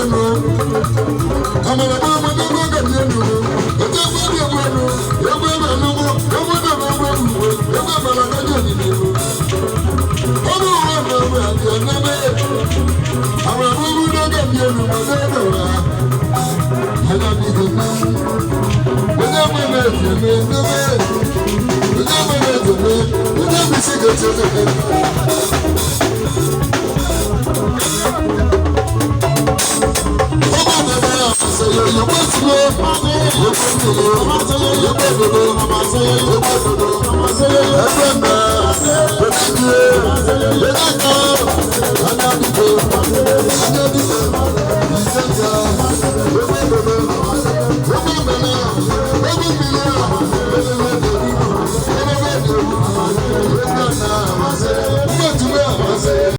enu. Amara m ama n'egwu ka ndị enu. Ote egwu dị egwu enu. Egwu ebe enugwu. Egwu dị ebe egwu egwu. Egwu ebere aka dị odidi. Ọ bụ ụwa na-eme adị n'ebe. Amara m ugwu n'oge ndị enu ma n'ebe ụwa. Anya biko nne. Onye nwe na-ete eme n'ebe. Onye nwe na-ete eme. Onye bụ isi ga-ete eme.